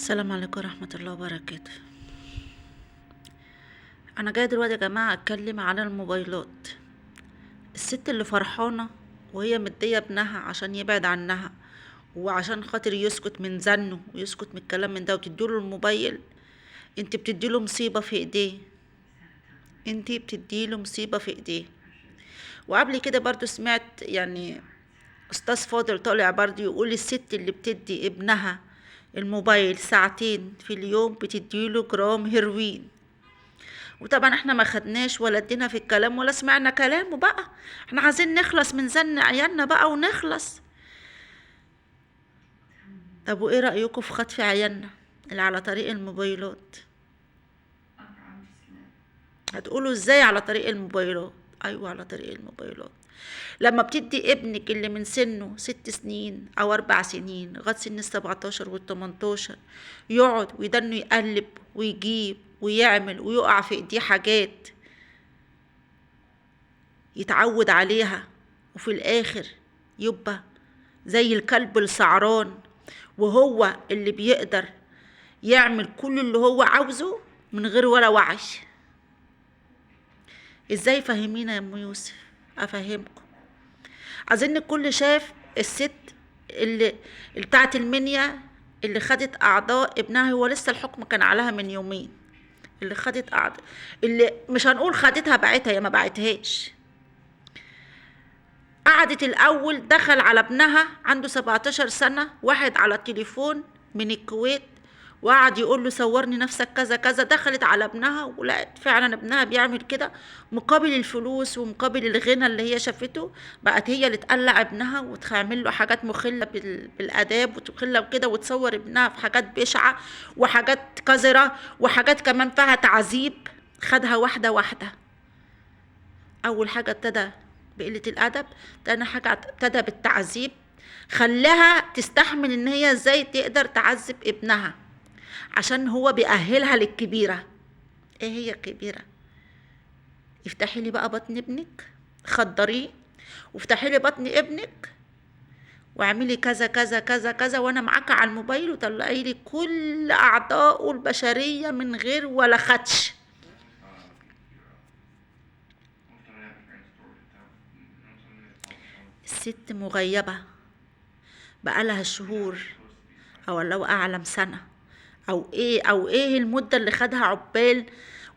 السلام عليكم ورحمة الله وبركاته. أنا جاية دلوقتي يا جماعة أتكلم على الموبايلات. الست اللي فرحانة وهي مدية ابنها عشان يبعد عنها وعشان خاطر يسكت من زنه ويسكت من الكلام من ده، وتديله الموبايل، انت بتديله مصيبة في ايديه، انت بتديله مصيبة في ايديه. وقبل كده برضو سمعت يعني أستاذ فاضل طالع برضو يقول الست اللي بتدي ابنها الموبايل ساعتين في اليوم بتديله جرام هيروين. وطبعا احنا ما خدناش ولا ادينا في الكلام ولا سمعنا كلامه بقى، احنا عايزين نخلص من زن عيالنا بقى ونخلص. طب وايه رأيكم في خطف عيالنا اللي على طريق الموبايلات؟ هتقولوا ازاي على طريق الموبايلات؟ ايوه على طريق الموبايلات. لما بتدي ابنك اللي من سنه 6 سنين او 4 سنين لغايه سن 17 وال18 يقعد ويدنه يقلب ويجيب ويعمل ويقع في ايديه حاجات يتعود عليها، وفي الاخر يبقى زي الكلب السعران، وهو اللي بيقدر يعمل كل اللي هو عاوزه من غير ولا وعي. ازاي فهمينا يا ام يوسف؟ افهمكم. عايزين الكل شاف الست اللي بتاعت المنيا اللي خدت اعضاء ابنها، هو لسه الحكم كان عليها من يومين، اللي خدت اعضاء، اللي مش هنقول خدتها باعتها، يا ما باعتهاش. قعدت الاول دخل على ابنها عنده 17 سنة واحد على التليفون من الكويت وقعد يقول له صورني نفسك كذا كذا. دخلت على ابنها ولقت فعلا ابنها بيعمل كده مقابل الفلوس ومقابل الغنى اللي هي شافته. بقت هي اللي تقلع ابنها وتعمل له حاجات مخلة بالآداب وتخلة وكده، وتصور ابنها في حاجات بشعة وحاجات قذرة وحاجات كمان فيها تعذيب. خدها واحدة واحدة. أول حاجة ابتدى بقلة الأدب، تاني حاجة ابتدى بالتعذيب، خلاها تستحمل إن هي ازاي تقدر تعذب ابنها عشان هو بيأهلها للكبيرة. ايه هي الكبيرة؟ افتحي لي بقى بطن ابنك، خضريه وافتحي لي بطن ابنك واعملي كذا كذا كذا كذا وانا معاك على الموبايل، وطلعي لي كل اعضائه البشرية من غير ولا خدش. الست مغيبة بقالها شهور او لو اعلم سنة او ايه او ايه المدة اللي خدها عقبال،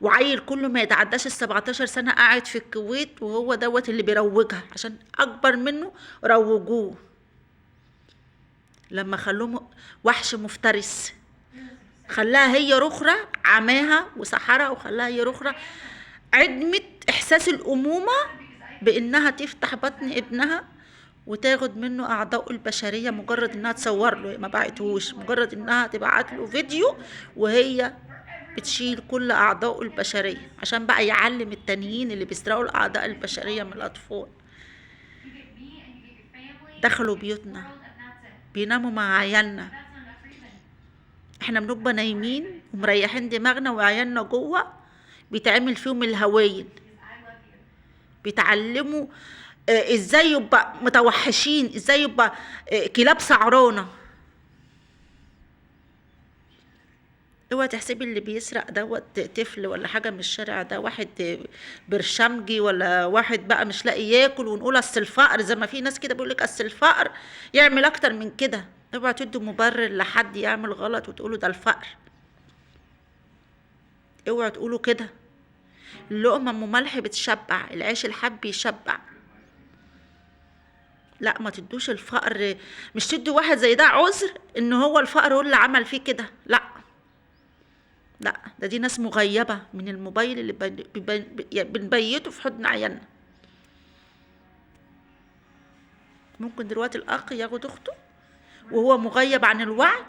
وعيل كله ما يتعداش 17 سنة قاعد في الكويت، وهو دوت اللي بيروجها عشان اكبر منه روجوه لما خلوه وحش مفترس. خلاها هي رخرة عماها وسحرها، وخلاها هي رخرة عدمت احساس الامومة بانها تفتح بطن ابنها وتاخد منه اعضاء البشريه، مجرد انها تصور له، ما بعتهوش، مجرد انها تبعت له فيديو وهي بتشيل كل اعضاء البشريه، عشان بقى يعلم التانيين اللي بيسرقوا الاعضاء البشريه من الاطفال. دخلوا بيوتنا، بيناموا مع عيالنا، احنا بنبقى نايمين ومريحين دماغنا وعيالنا جوه بيتعمل فيهم الهوايل، بيتعلموا ازاي يبقى متوحشين، ازاي يبقى كلاب سعرانه. اوعى تحسبي اللي بيسرق دوت طفل ولا حاجه من الشارع، ده واحد برشمجي ولا واحد بقى مش لاقي ياكل، ونقول اصل الفقر، زي ما في ناس كده بيقول لك اصل الفقر يعمل اكتر من كده. اوعى تدوا مبرر لحد يعمل غلط وتقولوا ده الفقر، اوعى تقولوا كده. اللقمه ام ملح بتشبع، العيش الحب يشبع. لا ما تدوش الفقر، مش تدوا واحد زي ده عذر ان هو الفقر هو اللي عمل فيه كده، لا لا، ده دي ناس مغيبة من الموبايل اللي بنبيته في حضن عيالنا. ممكن دلوقتي الاخ ياخد اخته وهو مغيب عن الوعي،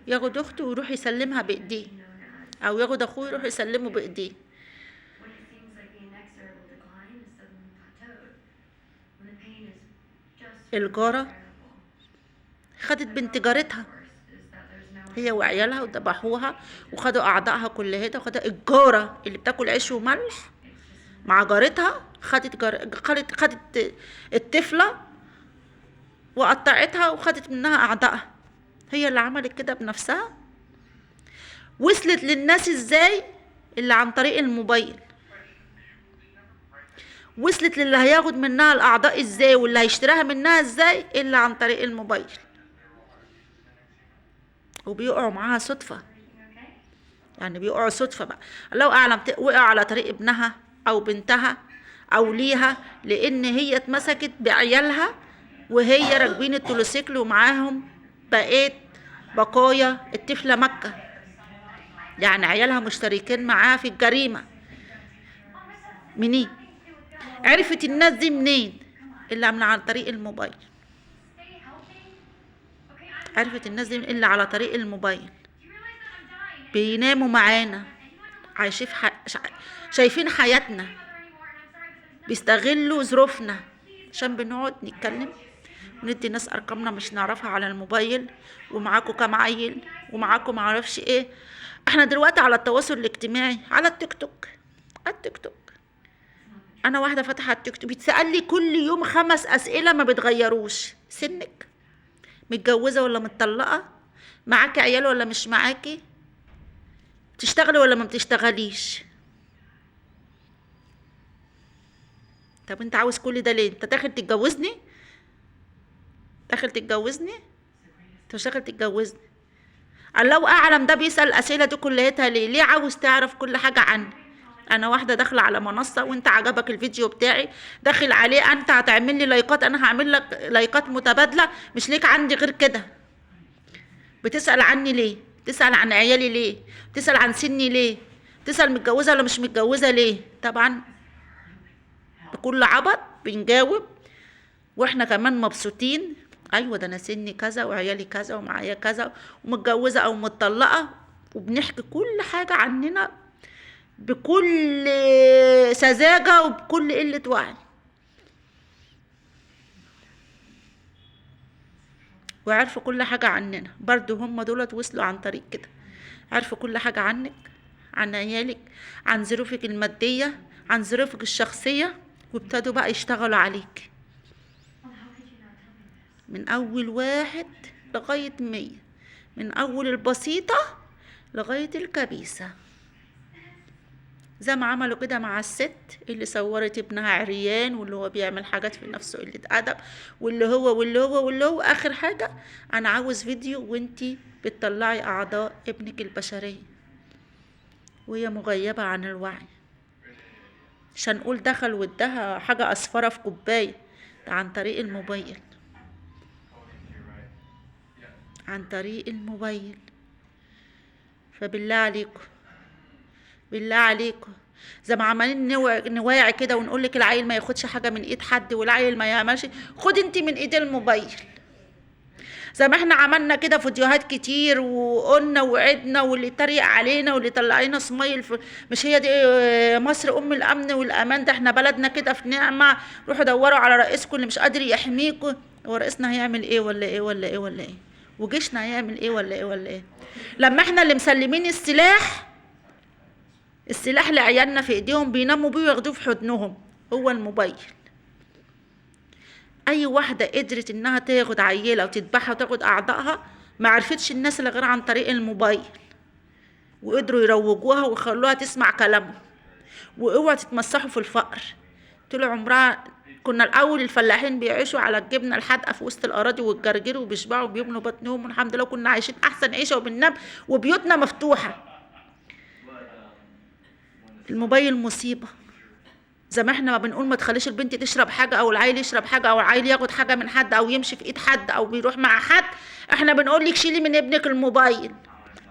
ياخد اخته ويروح يسلمها بايديه، او ياخد اخوه يروح يسلمه بايديه. الجارة خدت بنت جارتها هي وعيالها وذبحوها وخدوا أعضائها كلها، وخدوا الجارة اللي بتاكل عيش وملح مع جارتها، خدت الطفلة وقطعتها وخدت منها أعضائها، هي اللي عملت كده بنفسها. وصلت للناس ازاي؟ اللي عن طريق الموبايل. وصلت للي هياخد منها الاعضاء ازاي واللي هيشتريها منها ازاي؟ الا عن طريق الموبايل. وبيقعوا معاها صدفة، يعني بيقعوا صدفة بقى، الله اعلم وقعوا على طريق ابنها او بنتها او ليها، لان هي اتمسكت بعيالها وهي راكبين التروسيكل ومعاهم بقيت بقايا الطفلة مكة، يعني عيالها مشتركين معاها في الجريمة. منين عرفت الناس دي؟ منين؟ الا من عن طريق الموبايل. عرفت الناس دي الا على طريق الموبايل. بيناموا معانا، عايشين شايفين حياتنا، بيستغلوا ظروفنا عشان بنقعد نتكلم وندي ناس ارقامنا مش نعرفها على الموبايل، ومعاكوا كام عيل ومعاكوا معرفش ايه. احنا دلوقتي على التواصل الاجتماعي، على التيك توك. التيك توك انا واحدة فاتحة التيك توك بيتسال لي كل يوم 5 اسئلة ما بتغيروش: سنك، متجوزة ولا متطلقه، معاكي عيال ولا مش معاكي، بتشتغلي ولا ما بتشتغليش. طب انت عاوز كل ده ليه؟ انت داخل تتجوزني؟ داخل تتجوزني؟ انت مش داخل تتجوزني. الله اعلم ده بيسال الاسئلة دي كليتها ليه؟ ليه عاوز تعرف كل حاجة عني؟ انا واحدة داخله على منصة وانت عجبك الفيديو بتاعي داخل عليه، انت هتعمل لي لايكات، انا هعمل لك لايكات متبادلة، مش ليك عندي غير كده. بتسال عني ليه؟ بتسال عن عيالي ليه؟ بتسال عن سني ليه؟ بتسال متجوزة ولا مش متجوزة ليه؟ طبعا بكل عبط بنجاوب واحنا كمان مبسوطين. ايوه ده انا سني كذا وعيالي كذا ومعايا كذا ومتجوزه او متطلقه، وبنحكي كل حاجة عننا بكل سذاجة وبكل قلة وعي. وعرفوا كل حاجة عننا برضو. هم دولت وصلوا عن طريق كده، عرفوا كل حاجة عنك، عن عيالك، عن ظروفك المادية، عن ظروفك الشخصية، وابتدوا بقى يشتغلوا عليك من أول 1 لغاية 100، من أول البسيطة لغاية الكبيسة. زي ما عملوا كده مع الست اللي صورت ابنها عريان، واللي هو بيعمل حاجات في نفسه قلة أدب، واللي هو واللي هو واللي هو آخر حاجة أنا عاوز فيديو وانتي بتطلعي أعضاء ابنك البشرية وهي مغيبة عن الوعي. عشان نقول دخل وادها حاجة أصفرة في كوباية، ده عن طريق الموبايل، عن طريق الموبايل. فبالله عليكم، بالله عليكم، زي ما عمالين نواعي كده ونقول لك العيل ما ياخدش حاجة من ايد حد والعيل ما يعملش، خد انت من ايد الموبايل. زي ما احنا عملنا كده فيديوهات كتير وقلنا وعدنا، واللي اتريق علينا واللي طلع لنا سمايل مش هي دي مصر ام الامن والامان، ده احنا بلدنا كده في نعمه، روحوا دوروا على رئيسكم اللي مش قادر يحميكم. هو رئيسنا هيعمل ايه ولا ايه ولا ايه ولا ايه؟ وجيشنا هيعمل ايه ولا ايه ولا ايه؟ لما احنا اللي مسلمين السلاح لعيالنا في ايديهم، بيناموا بيه وياخدوه في حضنهم، هو الموبايل. اي واحدة قدرت انها تاخد عيله وتذبحها وتاخد اعضائها ما عرفتش الناس اللي غير عن طريق الموبايل، وقدروا يروجوها ويخلوها تسمع كلامهم. واوعوا تتمسحوا في الفقر، طول عمرها كنا الاول الفلاحين بيعيشوا على الجبنة الحادقه في وسط الاراضي والجرجير وبيشبعوا وبيبنوا بطنهم، والحمد لله كنا عايشين احسن عيشه وبننام وبيوتنا مفتوحة. الموبايل مصيبة. زي ما احنا ما بنقول ما تخليش البنت تشرب حاجة او العيل يشرب حاجة او العيل ياخد حاجة من حد او يمشي في ايد حد او بيروح مع حد، احنا بنقول لك شيلي من ابنك الموبايل.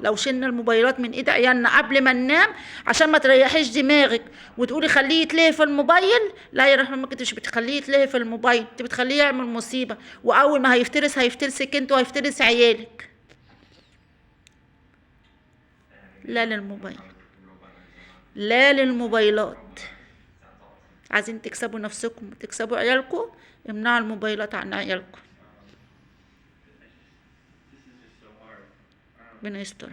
لو شلنا الموبايلات من ايد عيالنا قبل ما ننام عشان ما تريحيش دماغك وتقولي خليه يتلهي في الموبايل، لا يا رحمة امك، انت مش بتخليه يتلهي في الموبايل، انت بتخليه يعمل مصيبة، واول ما هيفترس هيفترسك انت وهيفترس عيالك. لا للموبايل، لا للموبايلات. عايزين تكسبوا نفسكم وتكسبوا عيالكم، امنعوا الموبايلات عن عيالكم. ربنا يستر.